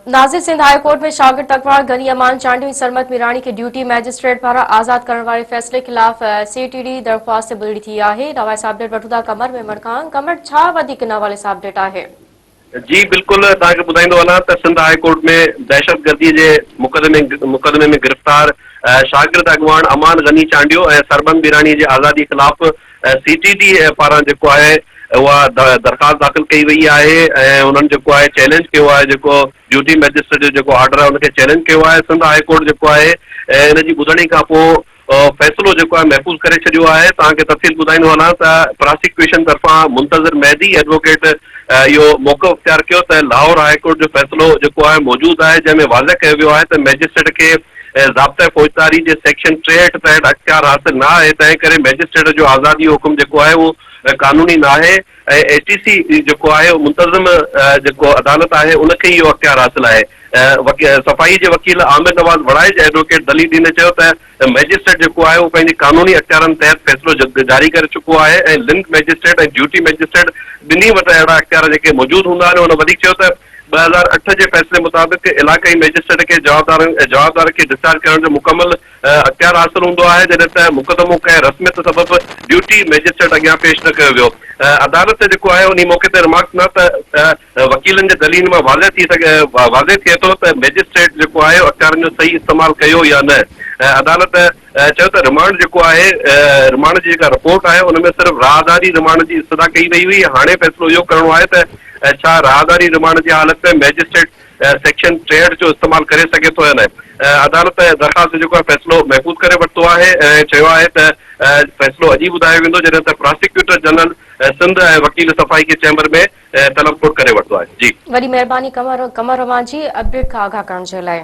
ناظر Sindh high court ۾ شاگرد اڳواڻ غني امان چانڊيو ۽ سرمد ميراڻي کي ڊيوٽي مئجسٽريٽ پاران آزاد ڪرڻ واري فيصلي خلاف سي ٽي ڊي درخواست تي ٻڌڻي ٿي آهي. ان حوالي سان اپڊيٽ وٺون ٿا قمر ميمڻ کان. قمر ڇا وڌيڪ ان حوالي سان اپڊيٽ آهي؟ جي بلڪل توهان کي ٻڌائيندو هلان ته سنڌ هاء ڪورٽ ۾ دهشتگردي جي مقدمي مقدمي ۾ گرفتار شاگرد اڳواڻ امان غني چانڊيو ۽ سرمد ميراڻي جي آزادي خلاف سي ٽي ڊي پاران جيڪو آهي اها درخواست داخل ڪئي وئي آهي ۽ انهن جيڪو آهي چئلينج ڪيو آهي جيڪو ڊيوٽي مئجسٽريٽ جو جيڪو آرڊر آهي ان کي چئلينج ڪيو آهي سنڌ هاء ڪورٽ جيڪو آهي ان جي ٻڌڻي کان پوء فيصلو جيڪو آهي محفوظ ڪري ڇڏيو آهي توهان کي تفصيل ٻڌائيندو هلان ته پراسيڪيوشن طرفان منتظر مهدي ايڊووڪيٽ اهو موقف اختيار ڪيو ته لاهور هاء ڪورٽ جو فيصلو جيڪو آهي موجود آهي جنهن ۾ واضح ڪيو ويو آهي ته مئجسٽريٽ کي ضابطه فوجداري جي سيڪشن 63 تحت اختيار حاصل نه آهي تنهن ڪري مئجسٽريٽ جو آزادي جو حڪم جيڪو آهي اهو قانوني نه آهي ۽ اي ٽي سي جيڪو آهي اهو منتظم جيڪو عدالت آهي ان کي ئي اهو اختيار حاصل آهي. صفائي جي وڪيل عامر نواز وڙائچ ايڊووڪيٽ دليل ڏيندي چيو ته مئجسٽريٽ جيڪو آهي اهو پنهنجي قانوني اختيارن تحت فيصلو جاري ڪري چڪو آهي ۽ لنڪ مئجسٽريٽ ۽ ڊيوٽي مئجسٽريٽ ٻنهي وٽ اهڙا اختيار جيڪي موجود هوندا آهن. هن وڌيڪ چيو ته 2008 جي فيصلي مطابق علائقائي مئجسٽريٽ کي جوابدار کي ڊسچارج ڪرڻ جو مڪمل اختيار حاصل هوندو آهي جڏهن ته مقدمو ڪنهن رسميت سبب ڊيوٽي مئجسٽريٽ اڳيان پيش نه ڪيو ويو. عدالت جيڪو آهي انهي موقعي تي رمارڪس ڏنا ته وڪيلن جي دليل مان واضح ٿي سگهي واضح ٿئي ٿو ته مئجسٽريٽ جيڪو آهي اختيارن جو صحيح استعمال ڪيو يا نه. عدالت چيو ته رمانڊ جيڪو آهي رمانڊ جي جيڪا رپورٽ آهي ان ۾ صرف راهداري رمانڊ جي استدعا ڪئي وئي هئي هاڻي فيصلو اهو ڪرڻو آهي ته ڇا راهداري رمانڊ جي حالت ۾ مئجسٽريٽ سيڪشن 63 جو استعمال ڪري سگهي ٿو يا نه عدالت درخواست جو جيڪو آهي فيصلو محفوظ ڪري ورتو آهي ۽ چيو آهي ته فيصلو اڄ ئي ٻڌايو ويندو جڏهن ته پراسيڪيوٽر جنرل سنڌ ۽ وڪيل صفائي کي چيمبر ۾ طلب ڪوٽ ڪري ورتو آهي جي. وڏي مهرباني قمر قمر اوهان جي اپڊيٽ کان آگاهه ڪرڻ جي لاء.